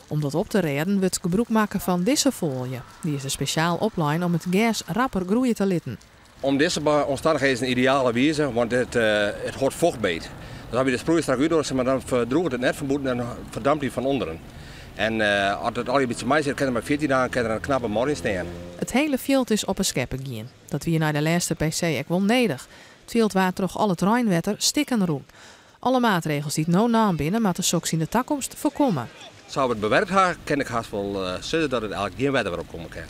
Om dat op te rêden wurdt gebrûk makke fan dizze foalje. Dy is der spesjaal oplein om it gers rapper groeie te litten. Om dizze omstannichheden in ideale wize, want it hâldt focht beet. Dus as wy de sproeier straks útdogge, maar dan ferdrûget it net fan bûten en ferdampt hy fan ûnderen. En as it al in bytsje mei sit, kin der mei 14 dagen kin der in knappe mor yn stean. It hiele fjild is op 'e skeppe gien. Dat wie nei de lêste PC ek wol nedich. It fjild waard troch al it reinwetter stikken rûn. Alle maatregels dy't no naam binne, moatte soks yn de takomst foarkomme. Sa't we it bewerkt ha, kin ik hast wol sizze dat it eigentlik gjin wetter wer opkomme kin.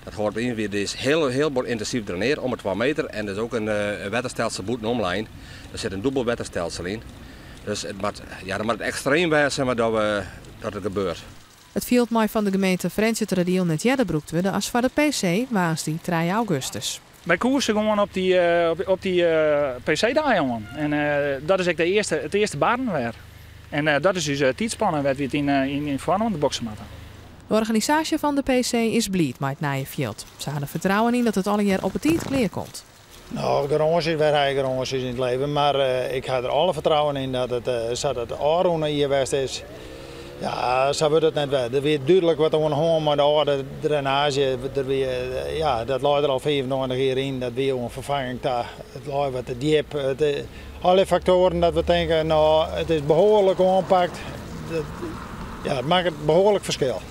Dat hâldt yn, it is hiel, hiel bot yntinsyf drainearre om 'e 2 meter en der is ek in wetterstelsel bûtenom lein. Der sit in dûbel wetterstelsel yn. Dus it moat, ja, dan moat it ekstreem wêze maar dat it gebeurt. It fjild mei fan de gemeente Frjentsjerteradiel net earder brûkt wurde as foar de PC, woansdei 3 augustus. Wy koerse gewoan op dy PC-dei oan. En dat is ek it earste barren wer. En dat is ús tiidspanne wêr't wy it yn foarhân de bokse moatte. De organisaasje fan de PC is bliid mei it nije fjild. Se ha der fertrouwen yn dat it allegear op 'e tiid klear komt. No, garânsjes, wêr ha je garânsjes yn it libben, mar ik ha der alle fertrouwen yn dat it, sa't it ôfrûne jier west is, ja, sa wurdt it net wer. Der wie dúdlik wat oan de hân mei de âlde drainaazje. Der wie, ja, dat lei der al 95 jier yn, dat wie oan ferfanging ta. It lei wat te djip. Alle faktoaren dat we tinke, no, it is behoarlik oanpakt. Dat, ja, it makket behoarlik ferskil.